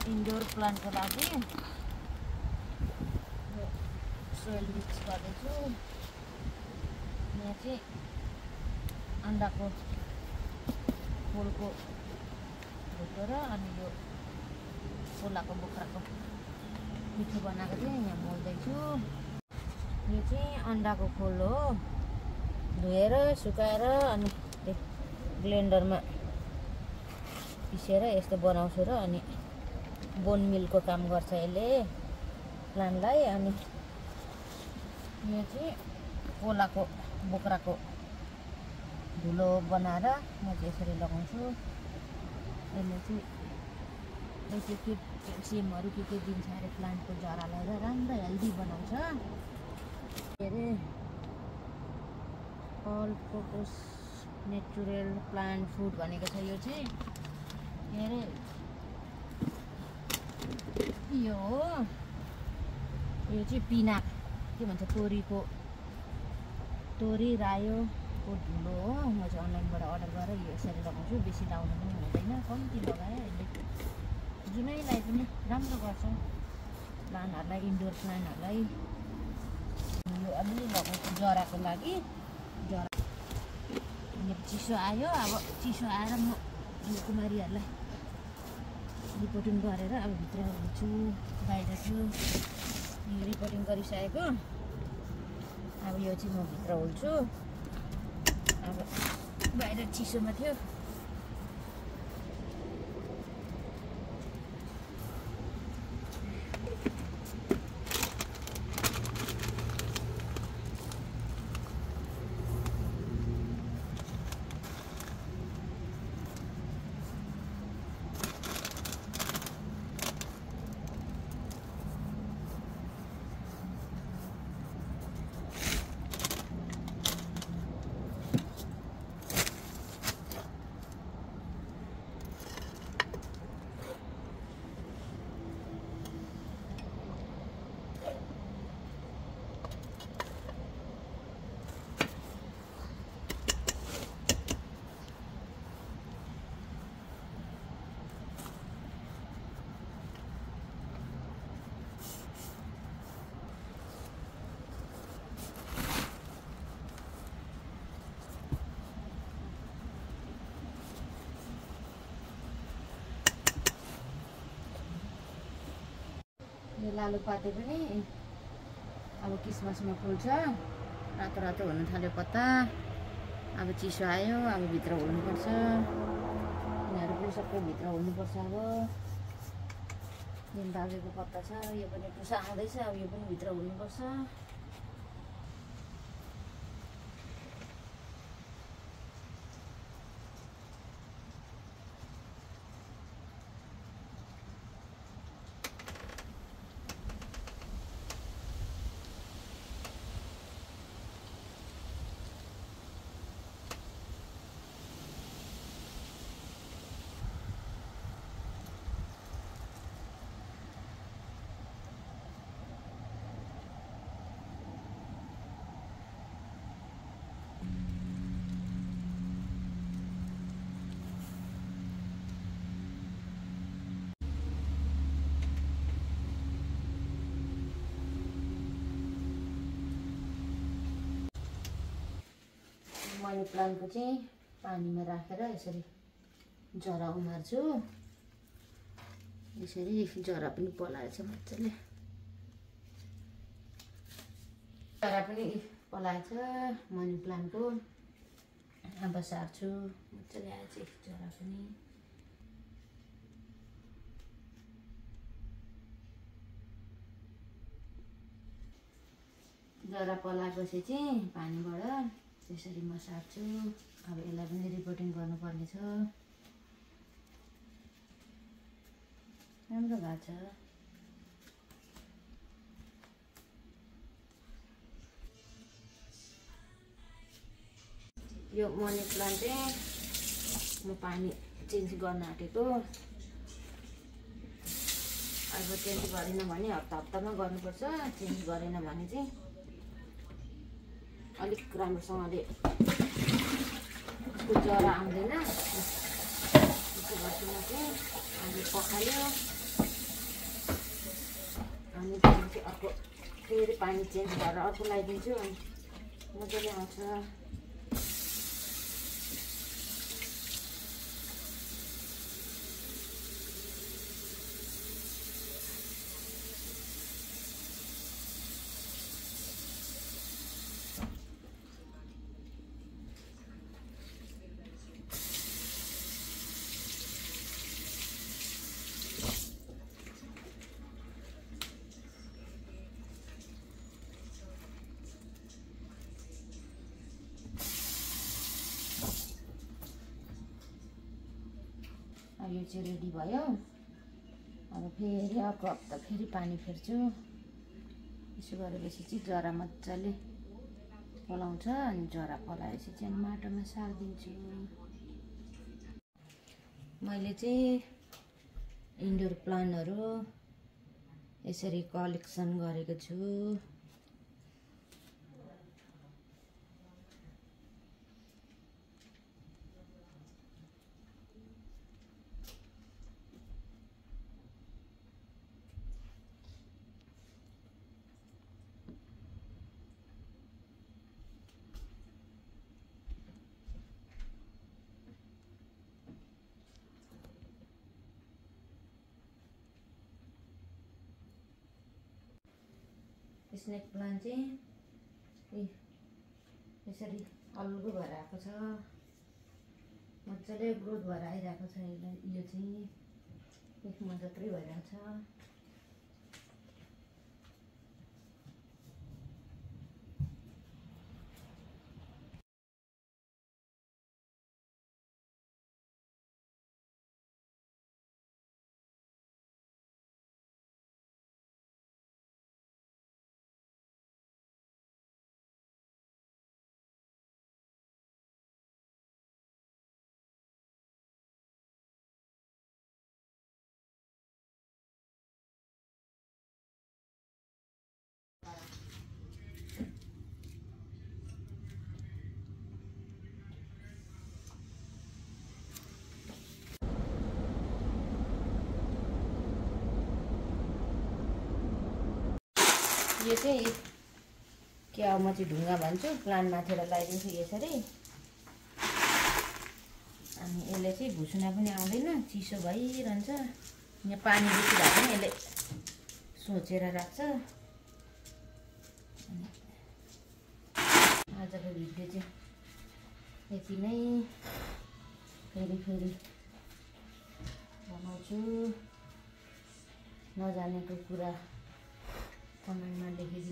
Indoor प्लान्टको लागि soil mix गर्दैछु। यहाँ चाहिँ अन्डाको फुलको भुटो र अनि यो खोलाको बोक्राको पिठो बनाएको चाहिँ यहाँ मोल्दैछु। यो चाहिँ अन्डाको खोल हो, धोएर सुकाएर अनि ब्लेन्डरमा पिसेर यस्तो बनाउँछु र अनि बोन मिलको काम गर्छ यसले प्लान्टलाई। अनि यो चाहिँ कोलाको बोक्राको धुलो बनाएर म चाहिँ यसरी लगाउँछु। यसले चाहिँ के क्याल्सियमहरू के दिन्छ अरे प्लान्टको जरालाई र राम्रो हेल्दी बनाउँछ। के अरे all purpose natural plant food भनेको छ। यो चाहिँ के अरे यो हो, यो चाहिँ पिनाक के भन्छ तोरी रायोको धुलो हो। म चाहिँ अनलाइनबाट अर्डर गरेर यो यसरी लगाउँछु। बेसी लाउनु पनि हुँदैन, कम्ती लगाएँ। यसले जुनैलाई पनि राम्रो गर्छ, प्लान्टहरूलाई, इन्डोर प्लान्टहरूलाई। यो अलिअलि लगाउँछु जराको लागि। जरा चिसो आयो, अब चिसो आएर म यो कुमारीहरूलाई रिपोर्टिङ गरेर अब भित्र हुन्छु, बाहिर छु। यो रिपोर्टिङ गरिसकेको, अब यो चाहिँ म भित्र हुन्छु। अब बाहिर चिसोमा थियो। यो लालुपाते पनि अब क्रिसमसमा फुल्छ। रातो रातो हुन थाल्यो पत्ता। अब चिसो आयो, अब भित्र हुनुपर्छ। यिनीहरू पनि सबै भित्र हुनुपर्छ। अब निम्बालेको पत्ता छ, यो पनि टुसा आउँदैछ। अब यो पनि भित्र हुनुपर्छ। मनी प्लान्टको चाहिँ पानीमा राखेर यसरी जरा उमार्छु। यसरी जरा पनि पलाएछ मजाले। जरा पनि पलाएछ मनी प्लान्टको। अब सार्छु मजाले आएछ जरा पनि। जरा पलाएपछि चाहिँ पानीबाट त्यसरी म सार्छु। अब यसलाई पनि रिपोर्टिङ गर्नुपर्ने छ। राम्रो भएको छ। यो मनी प्लान्ट चाहिँ म पानी चेन्ज गर्न आँटेको। अब चेन्ज गरेन भने हप्तामा गर्नुपर्छ। चेन्ज गरेन भने चाहिँ अलिक राम्रोसँगले उसको जरा आउँदैन। त्यसो गर्छु म चाहिँ। अहिले पखाल्यो। अनि त्यसपछि अर्को फेरि पानी चेन्ज गरेर अर्को लगाइदिन्छु अनि मजाले आउँछ। यो चाहिँ रेडी भयो। अब फेरि अर्को हप्ता फेरि पानी फेर्छु। यसो गरेपछि चाहिँ जरा मजाले पलाउँछ अनि जरा पलाएपछि चाहिँ माटोमा सारिदिन्छु। मैले चाहिँ इन्डोर प्लान्टहरू यसरी कलेक्सन गरेको छु। स्नेक प्लान्ट चाहिँ यसरी अल्गो भएर आएको छ। मजाले ग्रोथ भएर आइरहेको छ। यो चाहिँ एक मजात्रै भइरहेको छ। यो चाहिँ के अब म चाहिँ ढुङ्गा भन्छु, प्लान्ट माथिबाट लगाइदिन्छु यसरी। अनि यसले चाहिँ भुसुना पनि आउँदैन, चिसो भइरहन्छ। यहाँ पानी बेसी भए पनि यसले सोचेर राख्छ। आजको भिडियो चाहिँ यति नै। फेरि बनाउँछु। नजानेको कुरा कमेन्टमा लेखिदिनु।